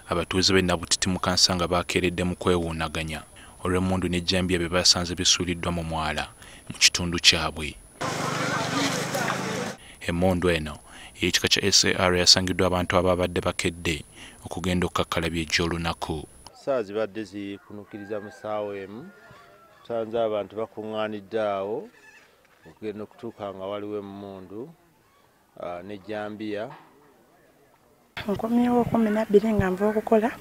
Abatuuze b'e Nabutiti mu Kansanga bakeeredde mu kwewuunaganya olw'emmundu n'ejjambiya bye basanze bisuuliddwa mu mwala mu kitundu kyabwe. Emmundu eno ey'ekika kya SAR yasangiddwa abantu ababadde bakedde okugenda okukakkalabya egy'olunaku. Ssaawa zibadde zikunukiriza mu ssaawa emu, tusanze abantu bakuŋŋaanidde awo okugenda okutuuka nga waliwo emmundu n'ejjambiya. Nkomyewo 12 nga nva okukola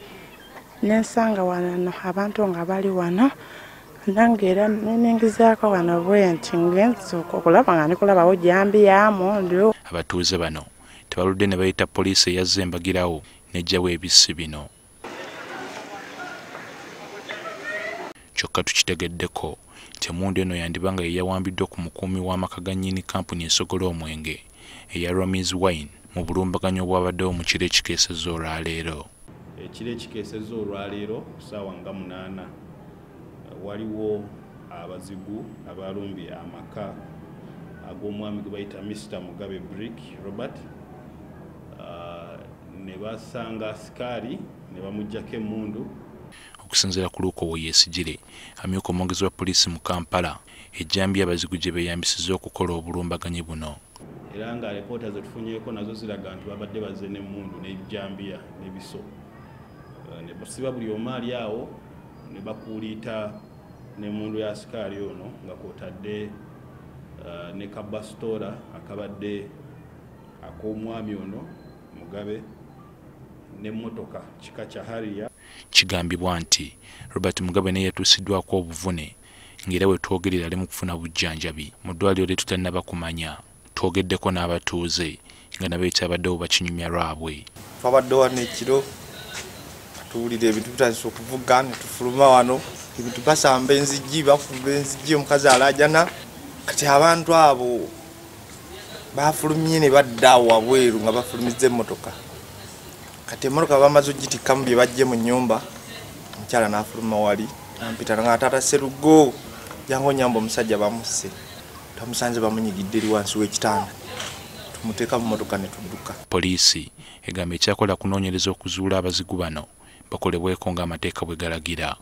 nensanga wano abantu nga bali wano, nange era nenengezaako wano bwe nti ngenze okulaba nga ndikulabawo jjambiya mundu. Abatuuze bano tebaludde ne bayita poliisi eyazze embagirawo n'eggyawo ebissi bino. Kyokka tukitegeddeko nti emmundu eno yandiba nga ye yawambiddwa ku mukuumi w'amaka ga nnyini kampuni esogola omwenge eya Romis Wine mu bulumbaganyi obwabaddewo mu kiro ekikeesezza olwaleero. Ekiro ekikeesezza olwaleero ku ssaawa nga 8 waliwo abazigu abalumbye amaka ag'omwami gwe bayita Mr. Mugabe Brick Robert, ne basanga asikaali ne bamuggyako emmundu. Okusinziira ku Luke Owoyesigyire, amyuka omwogezi wa poliisi mu Kampala, ejjambiya abazigu gye beeyambisizza okukola obulumbaganyi buno. Era nga alipoota ze tufunyeeko nazo ziraga nti babadde bazze n'emmundu n'ebijambiya n'ebiso. Ne basiba buli omu ali awo ne bakuuliita n'emmundu ya asikaali ono nga kw'otadde ne kabasitoora akabadde ak'omwami ono Mugabe n'emmotoka kika kya Harrier. Kigambibwa nti Robert Mugabe naye yatuusiddwako obuvune ng'era we twogerera ali mu kufuna bujjanjabi mu ddwaliro lye tutannaba kumanya. Twogeddeko n'abatuuze nga nabo ekyabaddewo bakinyumya lwabwe. Twabadde wano ekiro tuwulira ebintu bitandise okuvuga ne tufuluma wano, ebintu basamba enzigi, bakuba enzigi, omukazi alaajana. Kati abantu abo bafulumye ne badda awo wabweru nga bafulumizza emmotoka. Kati emmotoka bamaze ogitikkamu bye baggye mu nnyumba, omukyala n'afuluma wali nampita nga taata Sserugo, jangu onnyambe omusajja bamusse. Tamusanze bamunyigidde eri wansi w'ekitanda, tumuteeka mu mmotoka ne tudduka. Poliisi egamba ekyakola kunoonyereza okuzuula abazigu bano bakolebweko ng'amateeka bwe galagira.